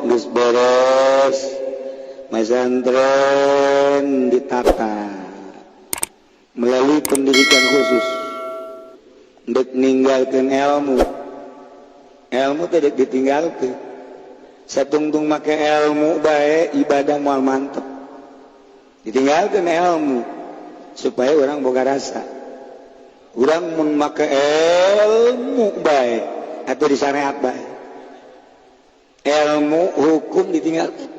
Geus beres masantren, ditata melalui pendidikan khusus untuk ninggalkan ilmu. Ilmu tidak ditinggalkan. Satungtung make ilmu baik, ibadah moal mantep. Ditinggalkan ilmu supaya orang boga rasa. Orang mun make ilmu baik atau di syariat baik, ilmu hukum ditinggalkan.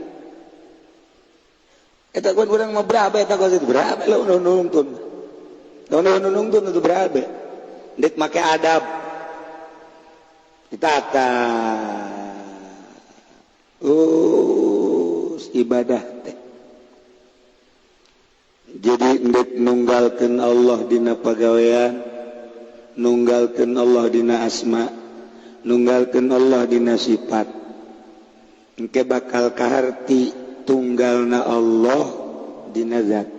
Eta kan urang mah berabe, eta kos itu berabe lo nungtun. Nungtun itu berabe. Ndek make adab. Ditata. Ibadah teh. Jadi ndek nunggalkeun Allah dina pagawean, nunggalkeun Allah dina asma, nunggalkeun Allah dina sifat. Engke bakal kaharti tunggalna Allah dina zat.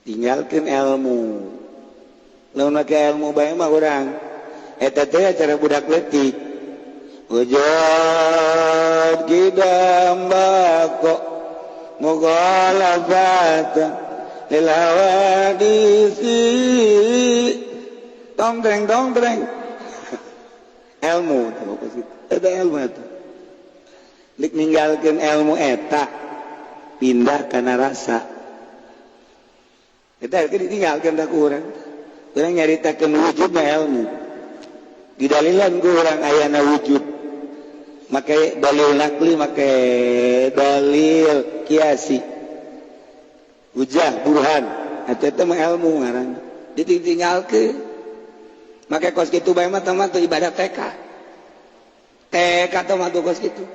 Tinggalkeun ilmu. Lamun make ilmu bae mah urang eta teh acara budak leutik. Wujud qidam baqa mukhalafatan lil hawadisi, tong treng tong treng, ilmu eta, ilmu eta. Lik ninggalkeun ilmu eta, pindah kana rasa. Eta ditinggalkeun da ku urang. Urang nyaritakeun wujudna ilmu, didalilan ku urang ayana wujud, make dalil nakli, make dalil kiasi, hujah, burhan. Eta teh mah ilmu ngaran. Ditinggalkeun make kos kitu bae mah teh ibadah TK. TK teh mah kos kitu.